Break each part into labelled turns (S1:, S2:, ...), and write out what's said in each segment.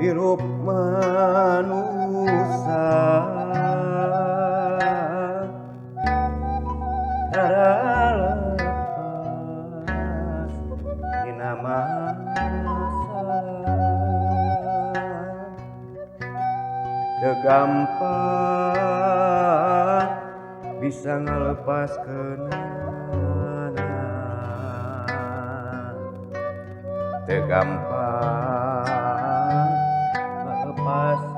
S1: Hirup manusia tara lepas dina masalah, teu gampang bisa ngalepaskeunana, teu gampang ngalepaskeunana.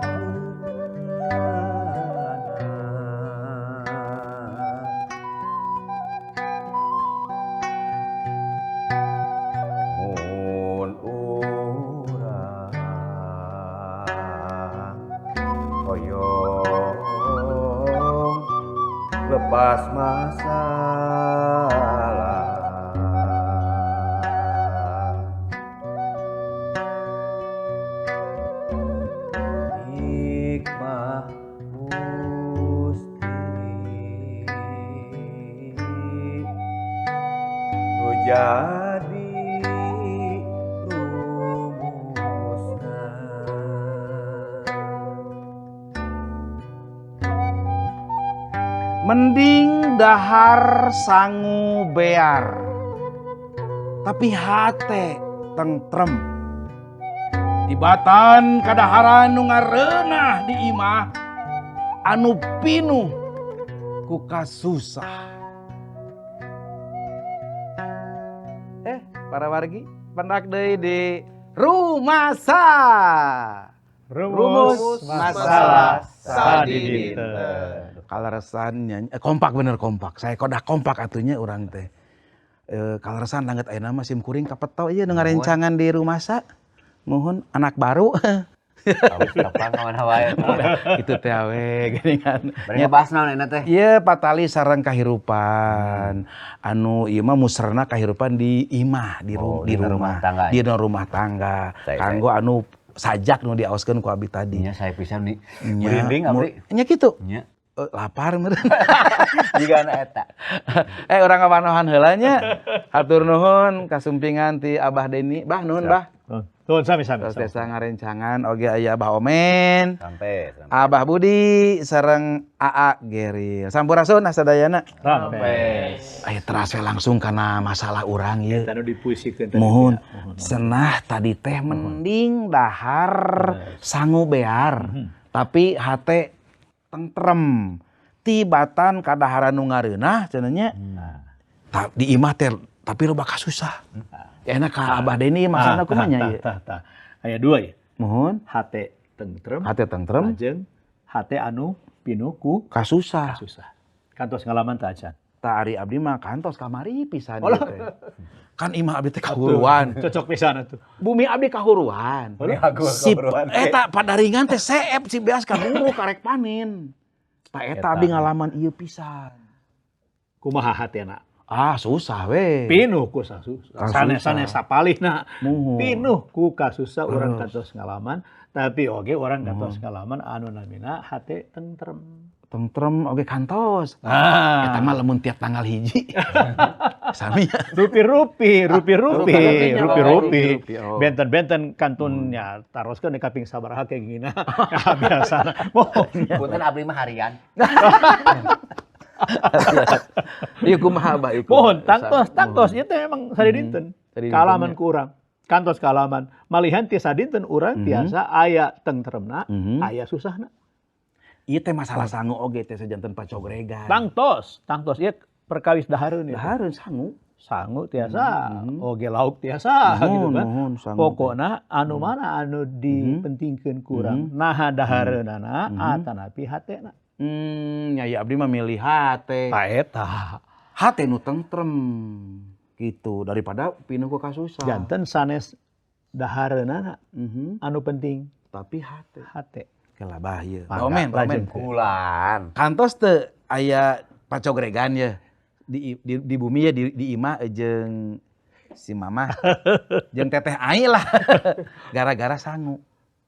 S1: Mun urang hoyong lepas masalah, hikmah Gusti nu jadi rumusna.
S2: Mending dahar sangu bear, tapi hate tentrem. Tibatan kadaharan nu ngareunah di imah anu pinuh ku kasusah. Para wargi, pendak deui di Rumasa. Rumus masalah
S3: sadidinten.
S2: Kaleresan nyanyi, kompak bener kompak. Saya kodah kompak atunya urang teh. Kaleresan langet ayeuna mah sim kuring kapeto ieu nu ngarencangan di Rumasa. Muhun anak baru.
S3: Tepang kawan wae.
S2: Kitu teh we geuningan.
S3: Bari ngebahas naon ayeuna teh?
S2: Ieu patali sareng kahirupan. Anu ieu mah muserna kahirupan di imah,
S3: Oh,
S2: di
S3: dina
S2: rumah.
S3: rumah tangga.
S2: Di rumah tangga.
S3: Saya,
S2: Kanggo anu sajak nu diaoskeun ku abi tadi.
S3: Nya saya pisan nih.
S2: Nya,
S3: Merinding abdi.
S2: Nya kitu.
S3: Nya.
S2: Lapar meureun.
S3: Jiga anu eta.
S2: Urang ngawanohan heula nya. Hatur nuhun kasumpingan ti Abah Deni. Bah nuhun Bah.
S4: Nuhun sami-sami.
S2: Terus desa ngarencangan oge aya Abah Omen.
S3: Sampai. Sampai.
S2: Abah Budi sareng AA Geril. Sampurasun sadayana.
S4: Rampes.
S2: Aya teras we langsung kana masalah urang ieu.
S4: Eta nu dipuisikeun tadi.
S2: Muhun.
S4: Ya.
S2: Senah tadi teh mending dahar sangu bear. Tapi hate tentrem. Tibatan kadaharan nu ngareunah cenah nya. Di imah teh tapi loba kasusah. Enak ka Abah Deni maksudna kumaha nya ieu?
S4: Tah, tah. Aya dua ya.
S2: Muhun.
S4: Hate tentrem.
S2: Hate tentrem.
S4: Lajeng hate anu pinuh ku
S2: kasusah.
S4: Kasusah. Kantos ngalaman teh acan.
S2: Tah ari abdi mah kantos kamari pisan
S4: Olah.
S2: ieu teh. Kan imah abdi teh kahuruan.
S4: Cocok pisan atuh.
S2: Bumi abdi kahuruan.
S3: Si
S2: Si eta padaringan teh seep si beas kaburu karek panen. Tah eta abdi ngalaman ieu pisan.
S4: Kumaha hatena?
S2: Ah susah we.
S4: Pinuh ku kasusah.
S2: Kasusah.
S4: Sanes-sanes sapalihna.
S2: Muhun.
S4: Pinuh ku kasusah urang
S2: Terus.
S4: kantos ngalaman, tapi oge urang kantos ngalaman anu namina hate tentrem.
S2: Tentrem oge kantos.
S4: Ah.
S2: Eta mah lamun tiap tanggal 1. Sami ya.
S4: Rupi-rupi, rupi-rupi,
S2: Rupi-rupi,
S4: rupi-rupi.
S2: rupi, oh.
S4: Benten-benten kantunnya taroskeun di kaping sabaraha kayak gini. Biasana. Oh.
S3: Punten abdi mah harian.
S2: Ieu kumaha Abah ieu?
S4: Mohon tangtos, tangtos ieu teh memang sadidinten.
S2: Sadidinten,
S4: Kalaman
S2: ya.
S4: ku urang. Kantos kalaman. Malihan ti sadinten urang tiasa aya tentremna, aya susahna.
S2: Ieu teh masalah sangu oge teh sajanten pacogregan.
S4: Tangtos, tangtos ieu perkawis dahareun ieu.
S2: Dahareun sangu.
S4: Sangu tiasa, oge lauk tiasa gitu kan.
S2: Muhun, sangu.
S4: Pokokna anu mana anu dipentingkeun ku urang, naha dahareunana atanapi hatena.
S2: Nyai abdi mah milih hate.
S4: Ta eta.
S2: Hate nu tentrem gitu daripada pinuh ku kasusah.
S4: Janten sanes dahareunana anu penting
S2: Tapi hate.
S4: hate.
S2: Kela bah ieu.
S4: Mangga,
S2: Omen, omen.
S4: lajeng.
S3: Kulan.
S2: Kantos teu aya pacogregan ya di bumi ya di imah jeung si mamah jeung teteh ai lah gara-gara sangu.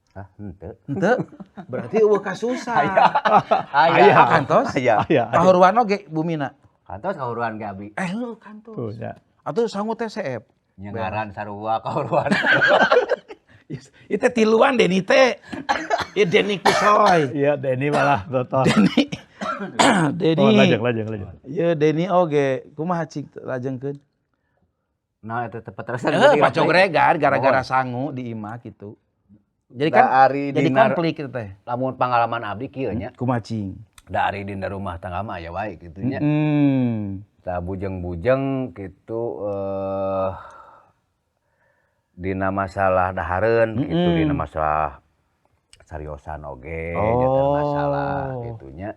S3: Hah, henteu.
S2: Henteu. Berarti eueuh kasusah.
S3: Aya.
S2: Aya kantos.
S3: Aya.
S4: Aya.
S2: Kahuruan oge bumina.
S3: Kantos kahuruan ge abi.
S2: Heuh kantos.
S4: Tuh, ya.
S2: Atuh sangu teh seep.
S3: Nya ngaran sarua kahuruan.
S2: Itu tiluan Denny teh. Ieu Denny Kusoy.
S4: Iya, Denny malah total.
S2: Denny. Denny.
S4: Oh, lajeng, lajeng, lajeng.
S2: Ieu Denny oge kumaha cik lajengkeun?
S3: Nah, eta teh terus.
S2: Eh, pacogregan gara-gara sangu di imah gitu. Jadi kan
S3: Dari
S2: jadi
S3: dina-
S2: konflik gitu teh.
S3: Lamun pengalaman abdi kieu nya,
S2: Kumaha cing?
S3: dari dina rumah tangga mah aya wae kitu nya. Tah, bujeng-bujeng gitu dina masalah dahareun gitu, dina masalah cariosan oge janten masalah gitu nya.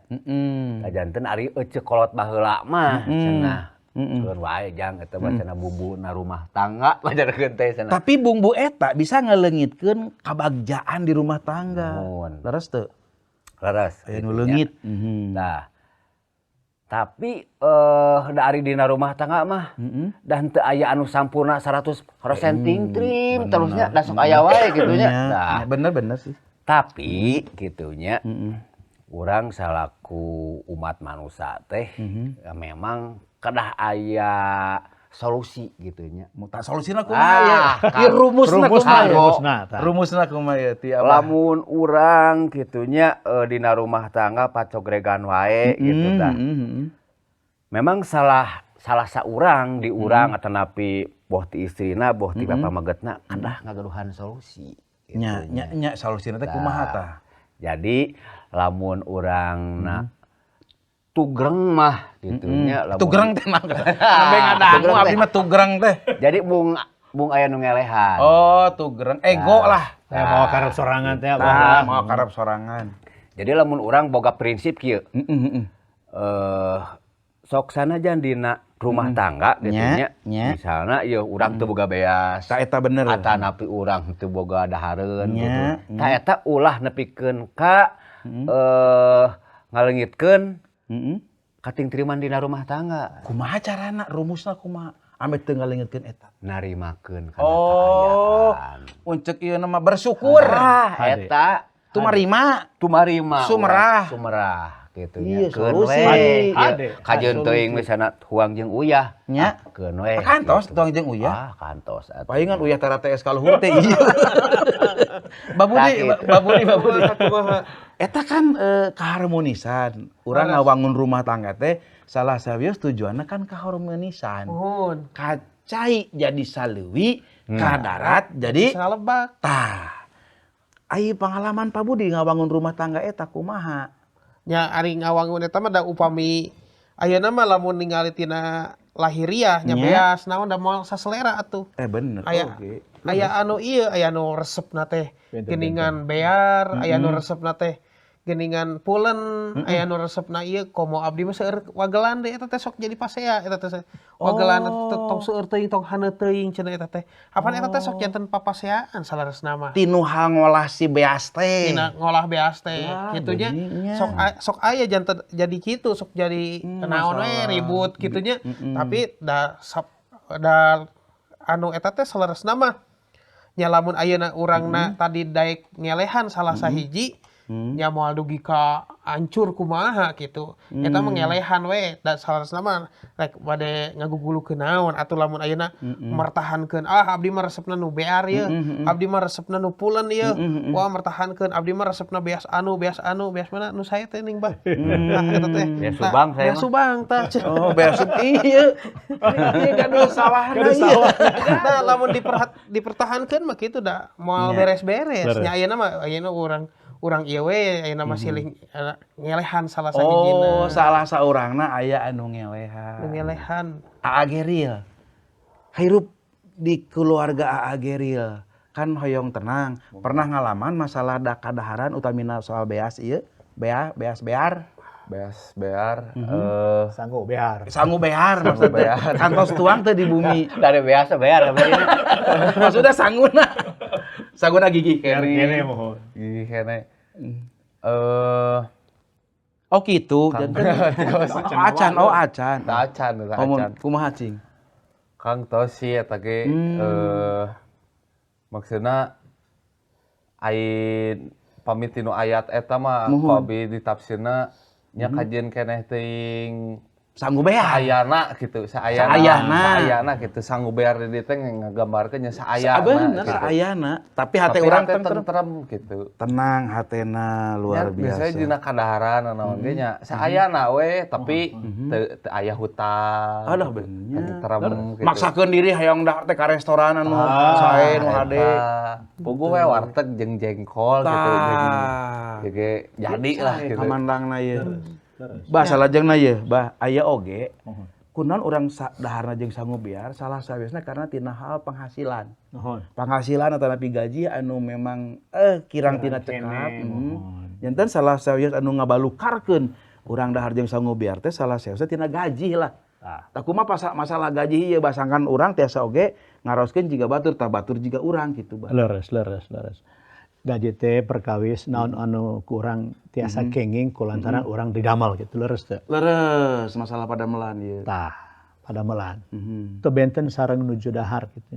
S3: Tah, janten ari ece kolot baheula mah cenah. Keun wae jang eta mah cenah bumbuna rumah tangga pajarkeun teh cenah.
S2: Tapi bumbu eta bisa ngeleungitkeun kabagjaan di rumah tangga.
S3: Nuhun.
S2: Leres teu?
S3: Leres.
S2: Aya nu
S3: gitu nya.
S2: leungit.
S3: Nah, tapi dari dina rumah tangga mah dan teu aya anu sampurna 100% tingtrim terusnya da sok aya wae gitu nya. Nah,
S2: Bener-bener sih.
S3: Tapi gitu nya, urang salaku umat manusia teh ya memang kedah aya solusi gitu nya.
S2: Mu tak solusina kumaha ya?
S3: Ah,
S2: Ieu rumusna
S4: Rumusna,
S2: kumaha ya?
S4: rumusna, tah.
S2: Rumusna kumaha ya ti Abah?
S3: Lamun urang gitu nya dina rumah tangga pacogregan wae gitu tah. Memang salah salah saurang di urang atanapi boh ti istrina, boh ti bapak magetna kedah ngagaduhan solusi gitu
S2: Nya nya
S3: nya.
S2: nya solusina teh kumaha tah?
S3: Jadi lamun urang na tugreng mah gitu nya, lamun
S2: Tugreng teh mah. Sampai ngadangu
S3: Tugreng
S2: abdi
S3: teh.
S2: mah tugreng teh.
S3: Jadi mung mung aya nu ngelehan.
S2: Oh, tugreng ego lah.
S4: Saya mau karep sorangan teh, Abah.
S2: Tah, mau karep sorangan.
S3: Jadi lamun urang boga prinsip kieu.
S2: Heeh, heeh.
S3: Sok sanajan dina rumah tangga gitu
S2: Nya,
S3: nya.
S2: Nya.
S3: Misalna ieu urang teu boga beas.
S2: Tah, eta bener.
S3: Atanapi urang teu boga dahareun
S2: Nya,
S3: gitu.
S2: Nya.
S3: Tah, eta ulah nepikeun ka ngaleungitkeun katingtriman dina rumah tangga.
S2: Kumaha carana, rumusna kumaha? Ame teu ngaleungitkeun eta.
S3: Narimakeun kana
S2: Oh,
S3: kaayaan.
S2: Uncek ieu mah bersyukur.
S3: Ah,
S4: Hade.
S3: eta
S2: Tumarima.
S3: Tumarima.
S2: Sumerah.
S3: Urang. Sumerah gitu nya.
S2: Iya,
S3: Keun
S2: solusi.
S3: we.
S4: Hade, hade.
S3: Kajeun teuing misalna huang jeung uyah.
S2: Nya.
S3: Ah, keun we.
S2: Kantos
S3: gitu.
S2: tuang jeung uyah.
S3: Ah, kantos atuh.
S2: Palingan uyah tara TS kaluhur teh iya. Babudi,
S3: Tah, gitu.
S2: babudi, babudi.
S5: Kumaha?
S2: Eta kan keharmonisan. Urang ngawangun rumah tangga teh salah sawios tujuanna kan keharmonisan.
S5: Nuhun.
S2: Kacai jadi saleuwi, ka darat jadi
S5: Salebak.
S2: Tah. Ai pengalaman Pak Budi ngawangun rumah tangga eta kumaha?
S5: Nya, ari ngawangun eta mah da upami ayeuna mah lamun ningali tina lahiriah nya
S2: Nya.
S5: beas naon da moal saselera atuh.
S2: Eh, bener.
S5: Aya
S2: Oke.
S5: aya anu ieu, aya anu resepna teh
S4: Benten-benten.
S5: geuningan bear, aya anu resepna teh geuningan pulen, aya anu resepna ieu. Komo abdi mah seueur wagelan deui, eta teh sok jadi pasea eta teh. Wagelan eta tong seueur teuing, tong haneut teuing cenah eta teh. Apan eta teh sok janten papaseaan saleresna mah.
S2: Tinu hal ngolah si beas teh.
S5: Tina ngolah beas teh
S2: Ya,
S5: kitu nya.
S2: beunyingnya.
S5: Sok aya janten jadi kitu, sok jadi naon we
S2: masalah.
S5: ribut kitu nya. Tapi da sap, da anu eta teh saleresna mah nya lamun ayeuna urangna tadi daek ngelehan salah sahiji nya moal dugi ka hancur kumaha gitu. Eta mah ngelehan we da saleresna mah rek bade ngagugulukeun naon atuh lamun ayeuna mertahankeun, "Ah, abdi mah resepna nu bear ieu, abdi mah resepna nu pulen ieu." Wah, mertahankeun, "Abdi mah resepna beas anu, beas anu, beas mana nu saya teh ning bah." Nah, eta teh.
S3: Beas
S5: Tah,
S3: Subang saya
S5: beas
S3: mah.
S5: Subang tah.
S2: Oh, beas iya. Iya gaduh sawahna iya.
S5: Nah, lamun dipertahankeun mah kitu da moal
S2: Nya.
S5: beres-beres.
S4: Beres.
S5: Nya, ayeuna mah ayeuna urang urang ieu we ayeuna mah silih ngelehan salah sahijina.
S2: Oh, salah saurangna aya anu ngelehan.
S5: Nu ngelehan.
S2: Aa Geril. Hirup di keluarga Aa Geril kan hoyong tenang. Pernah ngalaman masalah da kadaharan utamina soal beas ieu? Bea, beas bear.
S1: Beas bear
S4: Sanggup behar.
S2: Sangu bear maksudnya. Kantos tuang teh di bumi.
S3: Dari biasa bayar apa ini?
S2: Maksudnya sanguna. Sanguna gigi
S4: Kene
S2: kene.
S4: mohon.
S1: Gigi kene.
S2: Oh gitu. Janten. Oh, acan, oh acan.
S1: Tak acan, tak
S2: Oh, mun-
S1: acan.
S2: kumaha cing?
S1: Kang tos sih eta ge maksudna ai pamit tinu ayat eta mah
S2: Muhun.
S1: ku abi ditafsirna nya kajeun keneh teuing.
S2: Sanggup bear.
S1: Saayana gitu, saayana gitu, sanggup bear di dieu teh ngagambarkeun nya saayana.
S2: Bener,
S1: gitu.
S2: Saayana, tapi hate urang
S1: tentrem gitu.
S2: Tenang hatena luar biasa.
S1: Biasanya dina kadaharan naon ge nya saayana we, tapi teu aya hutang.
S2: Aduh bener.
S1: Tentrem gitu.
S2: Maksakeun diri hayang dahar teh ka restoran anu sae nu hade.
S1: Puguh we warteg jeung jengkol gitu. Jeung jadi lah gitu.
S2: Kamandangna ieu. Bah salajengna ieu, bah aya oge. Kunaon urang daharna jeung sangu biar salah sawiosna karena tina hal penghasilan. Penghasilan atanapi gaji anu memang kirang tina cekap. Janten salah sawios anu ngabalukarkeun urang dahar jeung sangu biar teh salah sawiosna tina gaji lah. Tah kumaha masalah gaji ieu basangkan urang tiasa oge ngaroskeun jiga batur tah batur jiga urang kitu bah.
S4: Leres. Gaji teh perkawis naon anu kurang tiasa kenging kulantaran urang didamal gitu leres teh.
S2: Leres masalah padamelan ieu.
S4: Tah, padamelan. Teu benten sareng nuju dahar gitu.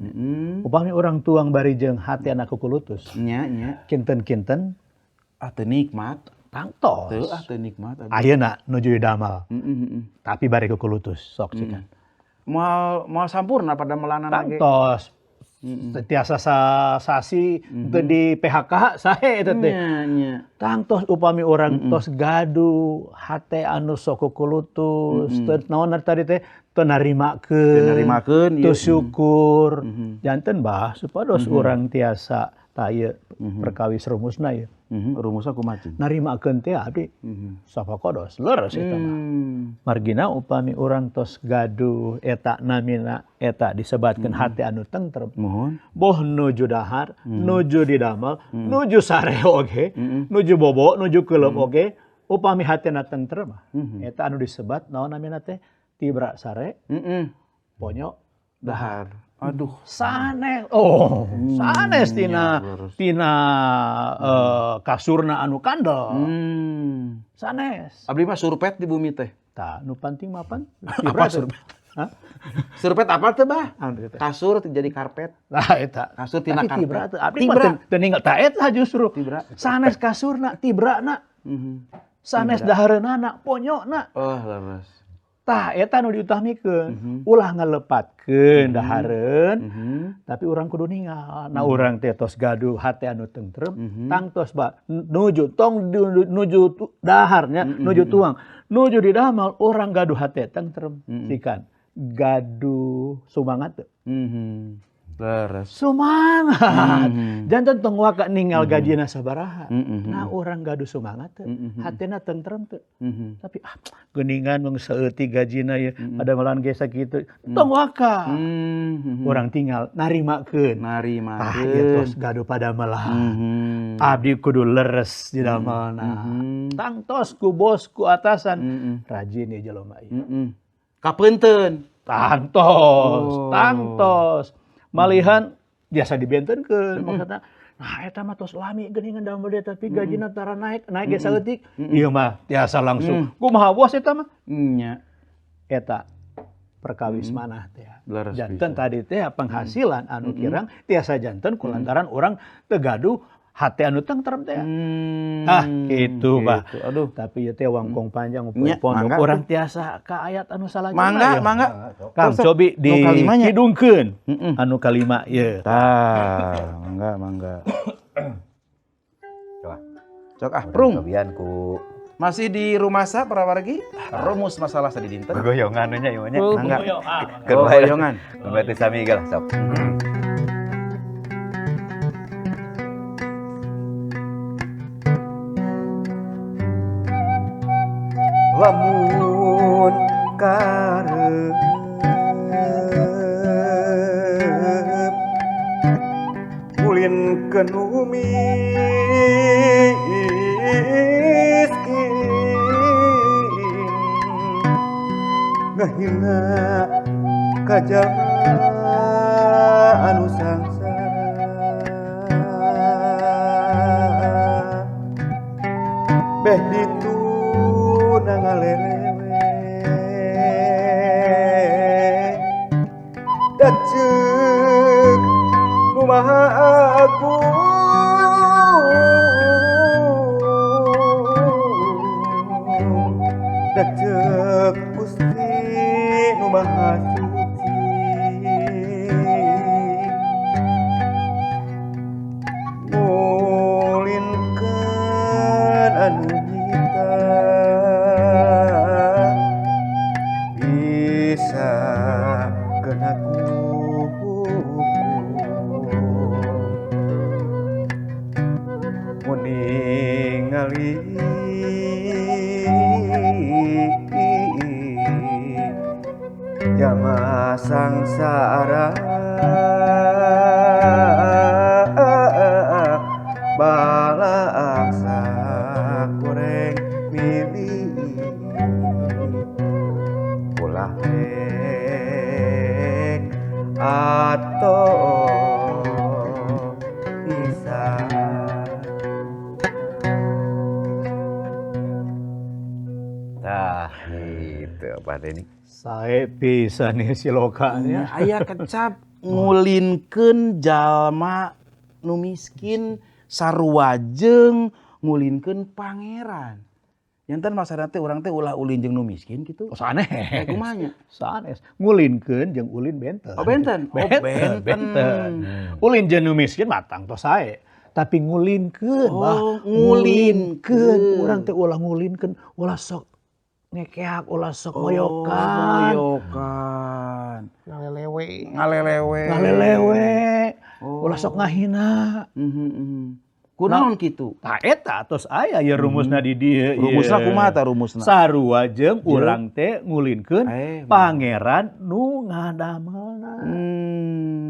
S4: Upami urang tuang bari jeung hati anak kukulutus.
S2: Nya nya.
S4: Kinten-kinten
S2: ah teu nikmat.
S4: Tangtos.
S2: Teu ah teu nikmat.
S4: Ayeuna nuju didamal. Tapi bari kukulutus sok cikan.
S2: Moal sampurna padamelanana ge.
S4: Tangtos. Tiasa sasi teu di PHK sae eta teh. Tangtos upami urang tos gaduh hate anu sok kukulutus teu naon tadi teh teu narimakeun, teu syukur. Janten bah supados urang tiasa tah ieu perkawis rumusna ieu.
S2: Rumusna kumaha cing?
S4: Narimakeun teh abdi sapakodos leres eta mah. Margina upami urang tos gaduh eta namina eta disebatkeun hate anu tentrem.
S2: Muhun.
S4: Boh nuju dahar, nuju didamal, nuju sare oge, nuju bobo, nuju keuleup oge, upami hatena tentrem mah. Eta anu disebat naon namina teh tibra sare, ponyo
S2: dahar. Aduh,
S4: sanes, sanes tina tina kasurna anu kandel. Sanes.
S2: Abdi mah surpet di bumi teh.
S4: Tah, nu penting mah pan.
S2: Apa surpet? Hah? Surpet apa teh, Bah? Kasur jadi karpet.
S4: Nah, eta.
S2: Kasur tina karpet.
S4: Tibra teh. Abdi mah teu ninggal tah eta justru.
S2: Tibra.
S4: Sanes kasurna, tibrana. Sanes dahareunana, ponyona.
S2: Oh, leres.
S4: Tah eta nu diutamikeun, ulah ngalepatkeun dahareun, tapi urang kudu ningal. Nah urang teh tos gaduh hate anu tentrem, tangtos ba nuju tong nuju daharnya, nuju tuang, nuju didamal urang gaduh hate tentrem sikan. Gaduh sumangat teu.
S2: Leres.
S4: Sumangat. Janten tong waka ninggal gajina sabaraha. Nah urang gaduh sumangat teu, hatena tentrem teu. Tapi ah geuningan mung saeutik gajina ieu padamelan ge sakitu. Tong waka. Urang tinggal narimakeun.
S2: Narimakeun.
S4: Ah ieu tos gaduh padamelan. Abdi kudu leres di damelna. Tangtos ku bos ku atasan. Rajin ieu jelema ieu.
S2: Kapeunteun.
S4: Tangtos, tangtos. Malihan biasa dibentenkeun maksudna nah eta mah tos lami geuningan damel dia tapi gajina tara naik naik ge saeutik ieu mah tiasa langsung kumaha bos eta mah
S2: nya
S4: eta perkawis manah teh janten tadi teh penghasilan anu kirang tiasa janten kulantaran urang teu gaduh hate anu tentrem teh ah kitu bah
S2: aduh
S4: tapi ieu teh wangkong panjang pondok urang tiasa ka ayat anu salajengna
S2: mangga mangga
S4: Kang cobi dikidungkeun anu kalima ieu
S2: tah mangga mangga
S3: coba
S2: cok ah prung
S3: cobian ku
S2: masih di rumah sa para wargi rumus masalah sadidinten
S3: goyongan nya ieu nya
S2: mangga goyongan
S3: berarti sami gelah sok. Lamun karep ulin kenu miskin ngahina ka jalma anu sangsara beh ditu ngalelewe daceuk nu maha agung daceuk Gusti
S6: anu nyita bisa kena hukum mun ningali jalma sangsara balaksa goreng milih ulah rek atau bisa.
S3: Tah gitu apa ini?
S4: Sae pisan nih silokanya.
S2: Aya kecap ngulinkeun jalma nu miskin sarua jeung ngulinkeun pangeran. Janten maksudna teh urang teh ulah ulin jeung nu miskin gitu.
S4: Oh, sanes.
S2: Kumaha nya?
S4: Sanes. Ngulinkeun jeung ulin benten.
S2: Oh benten. Oh benten.
S4: Ulin jeung nu miskin mah tangtos sae. Tapi ngulinkeun bah.
S2: Oh, ngulinkeun.
S4: Urang teh ulah ngulinkeun, ulah sok ngekeak, ulah sok moyokan.
S2: Moyokan.
S5: Ngalelewe.
S2: Ngalelewe.
S4: Ngalelewe. Ulah sok ngahina.
S2: Kunaon kitu?
S4: Tah eta tos aya ya rumusna di dieu.
S2: Rumusna kumaha tah rumusna?
S4: Sarua jeung urang teh ngulinkeun pangeran nu ngadamelna.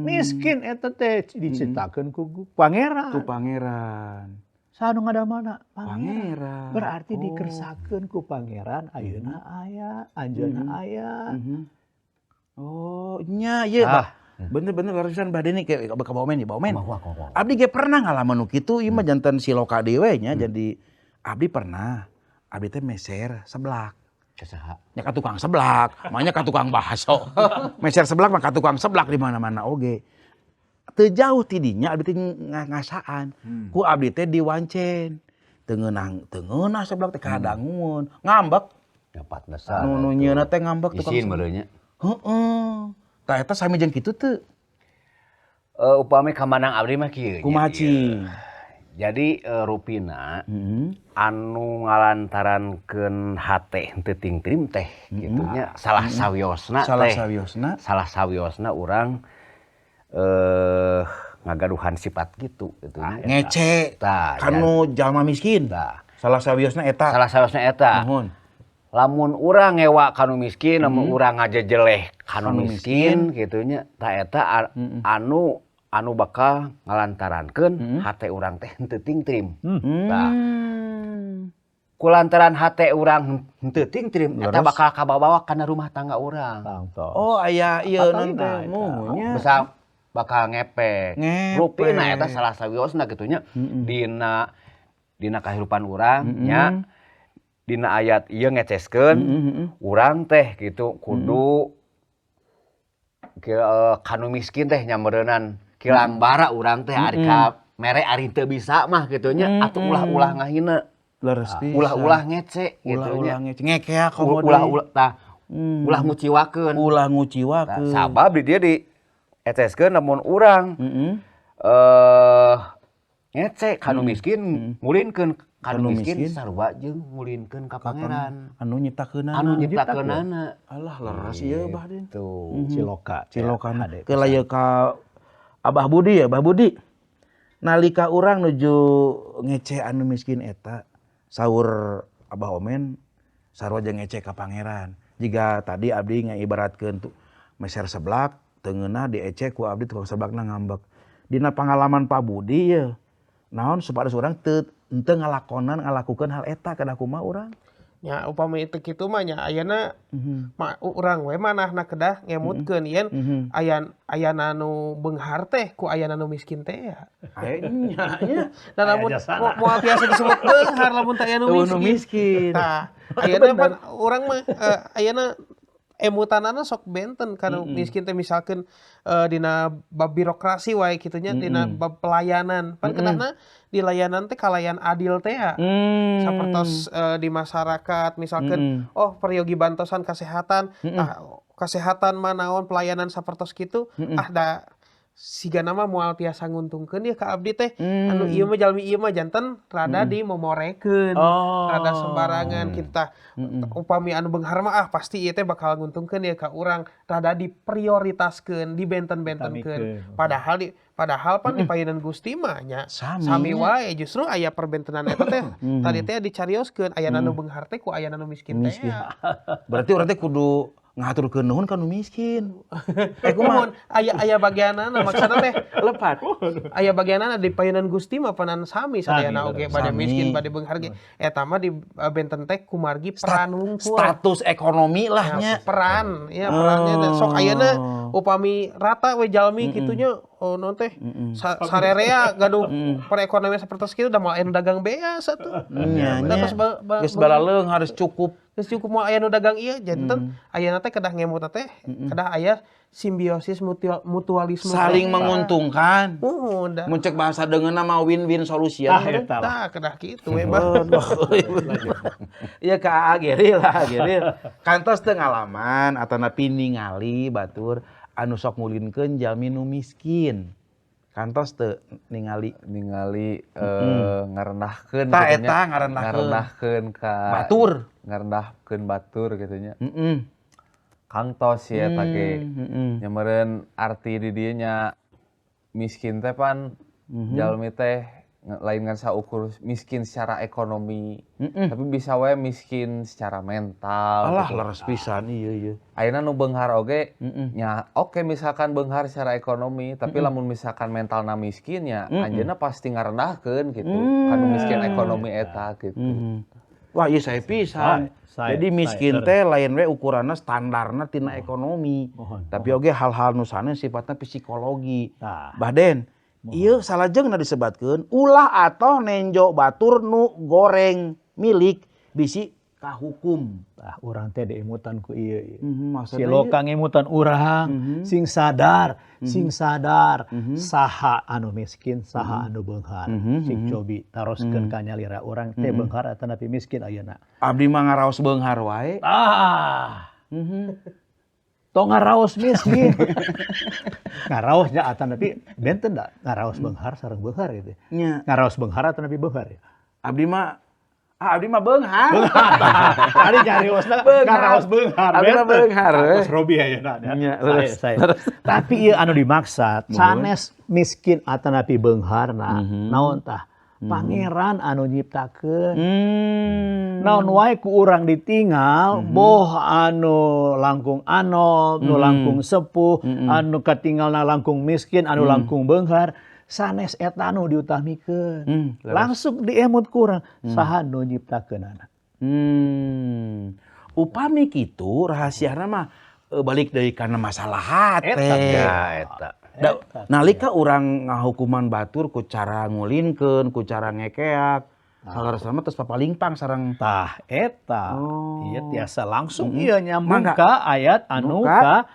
S4: Miskin eta teh diciptakeun ku pangeran.
S2: Ku pangeran.
S4: Saha nu ngadamelna?
S2: Pangeran.
S4: Berarti dikersakeun ku pangeran ayeuna aya, anjeunna aya.
S2: Oh, nya ieu. Bener-bener barusan Bah Deni ke Baumen ya, Baumen. Abdi ge pernah ngalaman nu kitu, ieu mah janten siloka deui we nya. Jadi abdi pernah, abdi teh meser seblak.
S3: Saha?
S2: Nya ka tukang seblak, makanya ka tukang bakso. Meser seblak mah ka tukang seblak di mana-mana oge. Teu jauh ti dinya abdi teh ngasaan. Ku abdi teh diwancen. Teu ngeunah seblak teh kadangueun, ngambek.
S3: Dapat besar.
S2: Nu nyieunna teh ngambek tukang.
S3: Isin meureun nya.
S2: Heeh. Tah eta sami jeung kitu teu?
S3: Upami kamanang abdi mah kieu nya.
S2: Kumaha cing?
S3: Jadi rupina anu ngalantarankeun hate henteu tingtrim teh kitu nya salah sawiosna teh.
S2: Salah sawiosna.
S3: Salah sawiosna urang ngagaduhan sifat kitu kitu nya.
S2: Ngece kanu jalma miskin.
S3: Tah.
S2: Salah sawiosna eta.
S3: Salah sawiosna eta.
S2: Nuhun.
S3: Lamun urang ngewa kanu miskin, lamun urang ngajejeleh kanu miskin kitu nya, tah eta anu bakal ngalantarankeun hate urang teh henteu tingtrim. Tah. Kulantaran hate urang henteu tingtrim, eta bakal kabawa kana rumah tangga urang.
S2: Oh, aya ieu teh muhunnya.
S3: Bisa bakal ngepek. Rupina eta salah sawiosna kitu nya dina kahirupan urang nya. Dina ayat ieu ngeceskeun urang teh gitu kudu kanu miskin teh nya meureunan kilang bara urang teh ari ka mere ari teu bisa mah kitu nya atuh ulah-ulah ngahina. Ulah-ulah ngece kitu nya.
S2: Ulah-ulah ngece ngekeak komo deui.
S3: Ulah-ulah tah ulah nguciwakeun.
S2: Ulah nguciwakeun.
S3: Sabab di dieu dieceskeun lamun urang ngece kanu miskin ngulinkeun kanu miskin sarua jeung ngulinkeun ka pangeran
S2: anu nyiptakeunana.
S3: Anu nyiptakeunana.
S2: Alah leres ieu Bah Den.
S3: Tuh.
S4: Ciloka.
S2: Cilokana. Keula ieu ka Abah Budi ya, Abah Budi. Nalika urang nuju ngece anu miskin eta, saur Abah Omen sarua jeung ngece ka pangeran. Jiga tadi abdi ngaibaratkeun tuh meser seblak teu ngeunah diece ku abdi tukang seblakna ngambek. Dina pangalaman Pak Budi ye, naon supados urang teu henteu ngalakonan ngalakukeun hal eta kedah kumaha urang?
S5: Nya upami teu kitu mah nya ayeuna mah urang we manahna kedah ngemutkeun yen ayana nu beunghar teh ku ayana nu miskin teh ya.
S2: Aya nya nya.
S5: Da lamun moal tiasa disebut beunghar lamun teh aya nu miskin. Tah ayeuna pan urang mah ayeuna emutanana sok benten kana miskin teh misalkeun dina bab birokrasi wae kitu nya dina bab pelayanan pan kedahna di layanan teh kalayan adil teh ya. Sapertos di masyarakat misalkeun oh peryogi bantosan kesehatan tah kesehatan mah naon pelayanan sapertos kitu ah da Sigana mah moal tiasa nguntungkeun ya ka abdi teh. Anu ieu mah jalmi ieu mah janten rada dimomorekeun. Rada sembarangan kita. Upami anu beunghar mah ah pasti ieu teh bakal nguntungkeun ya ka urang, rada diprioritaskeun, dibenten-bentenkeun. Padahal pan di payunan Gusti mah nya sami wae, justru aya perbentenan eta teh tadi teh dicarioskeun aya nu beunghar teh ku aya nu miskin teh.
S2: Berarti urang teh kudu ngaturkeun nuhun ka nu miskin.
S5: Kumaha aya bagianana maksudna teh
S2: lepat.
S5: Aya bagianana di payunan Gusti mah panan sami sadayana oge bade miskin bade beunghar ge. Eta mah di benten teh kumargi peran wungkul.
S2: Status ekonomi lah nya.
S5: Peran, ya perannya teh. Sok ayeuna upami rata we jalmi kitunya oh non teh sarerea gaduh perekonomian sapertos kitu da moal aya nu dagang beas atuh.
S2: Nya nya. Geus balaleung harus cukup.
S5: Geus cukup moal aya nu dagang ieu janten ayeuna teh kedah ngemut teh kedah aya simbiosis mutualisme
S2: saling menguntungkan.
S5: Mun
S2: cek bahasa deungeunna mah win-win solution.
S5: Tah kedah kitu we bah.
S2: Ieu ka Aa Geril lah Geril. Kantos teu ngalaman atanapi ningali batur anu sok ngulinkeun jalmi nu miskin. Kantos teu ningali
S1: ngarendahkeun
S2: tah eta ngarendahkeun
S1: ka
S2: batur,
S1: ngarendahkeun batur kitu nya. Kantos ya eta ge. Nya meureun arti di dieu nya miskin teh pan jalmi teh lain ngan saukur miskin secara ekonomi, tapi bisa wae miskin secara mental.
S2: Alah
S1: gitu.
S2: Leres pisan ieu ieu.
S1: Ayeuna nu beunghar oge nya oke misalkan beunghar secara ekonomi, tapi lamun misalkan mentalna miskin nya anjeunna pasti ngarendahkeun gitu. Kanu miskin ekonomi eta gitu.
S2: Wah, ieu sae pisan. Jadi miskin teh lain we ukuranna standarna tina ekonomi. Tapi oge hal-hal nu sanes sifatna psikologi. Bah Den, ieu salajengna disebatkeun ulah atoh nenjo batur nu goreng milik bisi kahukum.
S4: Tah urang teh diemutan ku ieu. Si loka ngemutan urang sing sadar, sing sadar saha anu miskin, saha anu beunghar. Sing cobi taroskeun ka nyalira urang teh beunghar atanapi miskin ayeuna.
S2: Abdi mah ngaraos beunghar wae.
S4: Tah. Tong ngaraos miskin. Ngaraosnya atanapi benten da ngaraos beunghar sareng beunghar gitu.
S2: Nya.
S4: Ngaraos beunghar atanapi beunghar ya.
S2: Abdi mah beunghar.
S4: Tadi nyariosna ngaraos beunghar.
S2: Abdi mah beunghar.
S4: Terus Robi ayeuna nya. Saya. Tapi ieu anu dimaksad sanes miskin atanapi beungharna naon tah? Pangeran anu nyiptakeun. Naon wae ku urang ditinggal, boh anu langkung anom, nu langkung sepuh, anu katinggalna langkung miskin, anu langkung beunghar, sanes eta anu diutamikeun. Langsung diemut ku urang, saha nu nyiptakeunana.
S2: Upami kitu rahasiana mah balik deui kana masalah hate.
S3: Eta.
S2: Nalika urang ngahukuman batur ku cara ngulinkeun, ku cara ngekeak, salarasna mah tos papalingpang sareng
S4: tah eta. Ieu tiasa langsung ieu nyambung ka ayat anu ka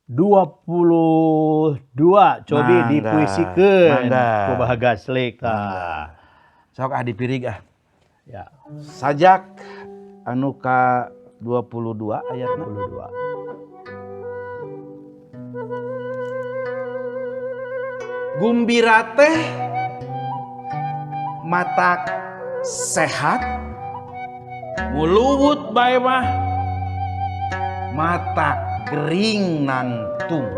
S4: 22 cobi dipuisikeun ku Bahagia Slik tah.
S2: Sok ah dipirig ah.
S4: Ya.
S2: Sajak anu ka 22 ayatna
S4: 22.
S2: Gumbira teh matak sehat muluwut bae mah matak gering nangtung.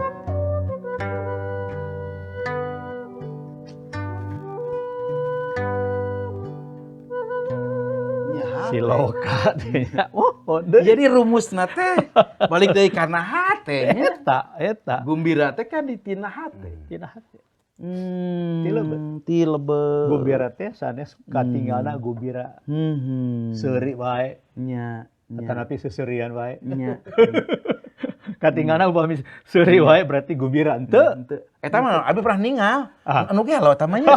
S4: Si loka teh nya. Oh,
S2: jadi rumusna teh balik deui kana hate nya.
S4: Eta.
S2: Gumbira teh kan di tina hate.
S4: Tina hate.
S2: Ti lebet.
S4: Gumbira teh sanes katinggalna gumbira. Seuri wae.
S2: Nya.
S4: Atanapi seserian wae.
S2: Nya.
S4: Katinggalna upami seuri wae berarti gumbira henteu.
S2: Eta mah abi pernah ningal. Anu gelo eta mah nya.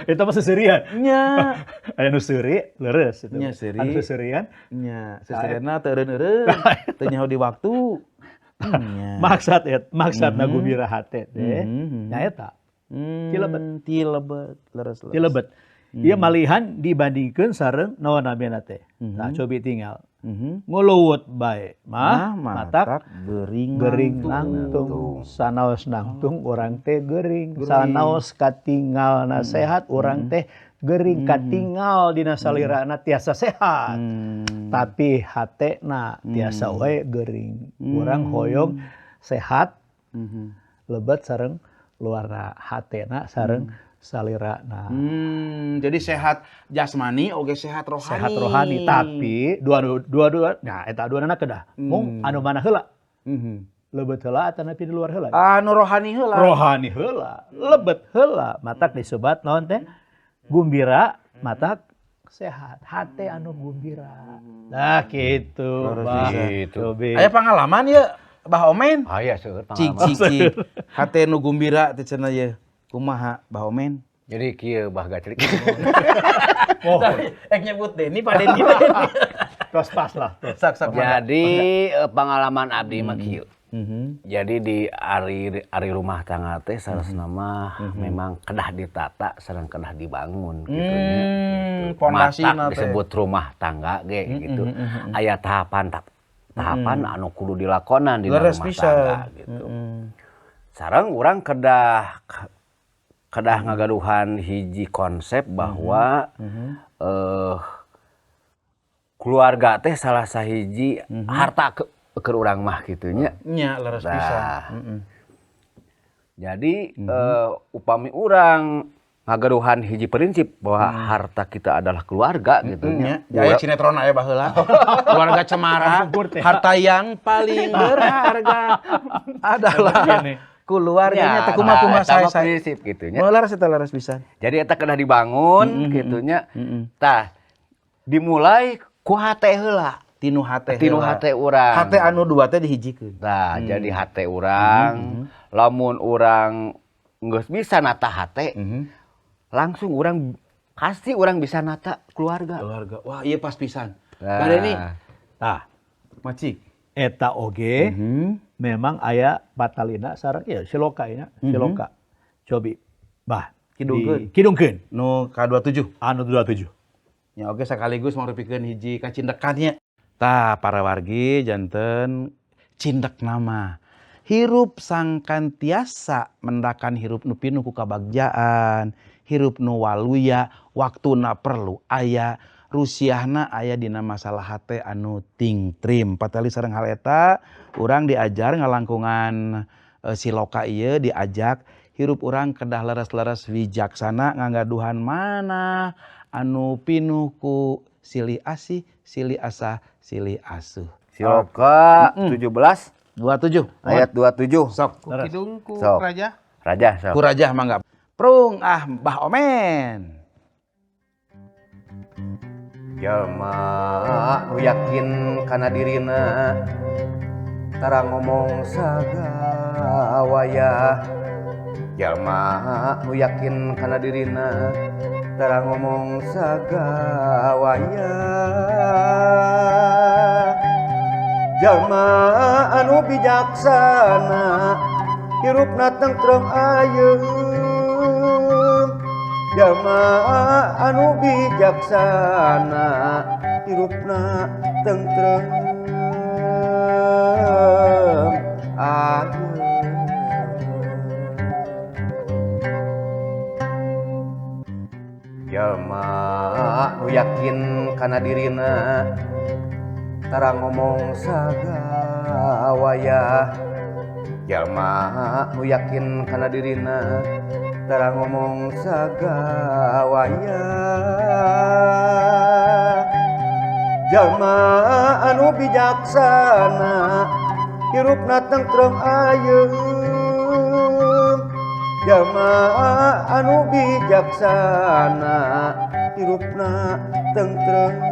S4: Eta mah seserian.
S2: Nya.
S4: Aya nu seuri leres itu.
S2: Nya seuri.
S4: Anu seserian.
S2: Nya, seserianna teu eureun-eureun, teu nyaho di waktu.
S4: Maksad gumbira hate teh. Nya eta.
S2: Ti lebet, leres.
S4: Ti lebet. Ieu malihan dibandingkeun sareng naon namina teh. Nah, cobi tinggal. Nguluwut bae mah matak
S2: gering
S4: gering nangtung. Sanaos nangtung urang teh gering, sanaos katingalna sehat urang teh gering, katingal dina salirana tiasa sehat. Tapi hatena tiasa wae gering. Urang hoyong sehat lebet sareng luarna, hatena sareng salirana.
S2: Jadi sehat jasmani oge sehat rohani.
S4: Sehat rohani, tapi dua-dua nah eta duanana kedah. Mung anu mana heula? Lebet heula atanapi di luar heula?
S2: Anu rohani heula.
S4: Rohani heula, lebet heula, matak disebat naon teh? Gumbira, matak sehat, hate anu gumbira. Nah gitu, Bah.
S3: Gitu.
S2: Aya pengalaman ya Bah Omen?
S3: Aya seueur
S2: Cik
S3: pengalaman.
S2: cik cik. Hate nu gumbira teh cenah ye. Kumaha Bah Omen?
S3: Jadi kieu Bah Gaclik.
S4: Oh,
S2: Ek nyebut Deni Pak Deni.
S4: tos pas lah. Tos.
S2: Sak sak.
S3: Jadi pengalaman abdi mah kieu. Jadi di ari ari rumah tangga teh saleresna mah memang kedah ditata sareng kedah dibangun gitu nya. Gitu.
S2: Pondasina
S3: Matak
S2: teh.
S3: disebut rumah tangga ge gitu. Aya tahapan tahapan anu kudu dilakonan di
S2: Leres
S3: rumah
S2: pisan.
S3: tangga gitu. Sareng urang kedah kedah ngagaduhan hiji konsep bahwa keluarga teh salah sahiji harta ke keur urang mah kitu nya.
S2: Nya leres
S3: Nah.
S2: pisan.
S3: Jadi upami urang ngagaduhan hiji prinsip bahwa harta kita adalah keluarga gitu
S2: Nya,
S3: nya.
S2: aya sinetron aya baheula. Keluarga Cemara, harta yang paling berharga adalah keluarganya teh kumaha kumaha
S3: eta mah
S2: saya.
S3: prinsip gitu nya.
S2: Leres eta leres pisan.
S3: Jadi eta kedah dibangun gitu nya. Tah dimulai ku hate heula.
S2: Tinu hate.
S3: Tinu
S2: heula.
S3: hate urang.
S2: Hate anu dua teh dihijikeun.
S3: Tah, jadi hate urang, lamun urang geus bisa nata hate, langsung urang pasti urang bisa nata keluarga.
S2: Keluarga. Wah, iya pas pisan.
S3: Nah.
S2: Bade nih,
S4: Tah,
S2: macik.
S4: eta oge memang aya patalina sareng ieu siloka nya, siloka. Cobi. Bah,
S2: Kidungkeun.
S4: Kidungkeun.
S2: Nu ka-27.
S4: Anu 27.
S2: Ya oke sekaligus mangrupikeun hiji kacindekannya. Tah para wargi janten cindek nama. Hirup sangkan tiasa mendakan hirup nu pinuh ku kabagjaan, hirup nu waluya, waktuna perlu aya, rusiahna aya dina masalah hate anu tingtrim. Patali sareng hal eta urang diajar ngalangkungan siloka ieu diajak hirup urang kedah leres-leres wijaksana nganggaduhan mana anu pinuh ku silih asih, silih asah, silih asuh.
S3: Siloka 17
S2: 27.
S3: ayat 27.
S2: Sok.
S5: Ku kidung ku
S3: Sok.
S5: raja.
S3: Raja sok.
S2: Ku rajah mangga. Prung ah Bah Omen.
S6: Jalma nu yakin kana dirina tara ngomong sagawayah. Jalma nu yakin kana dirina tara ngomong sagawayah. Jalma anu bijaksana hirupna tentrem ayeum. Jalma anu bijaksana hirupna tentrem ayeum. Jalma nu yakin kana dirina tara ngomong sagawayah. Jalma nu yakin kana dirina tara ngomong sagawayah. Jalma anu bijaksana hirupna tentrem ayeum. Jalma anu bijaksana hirupna tentrem.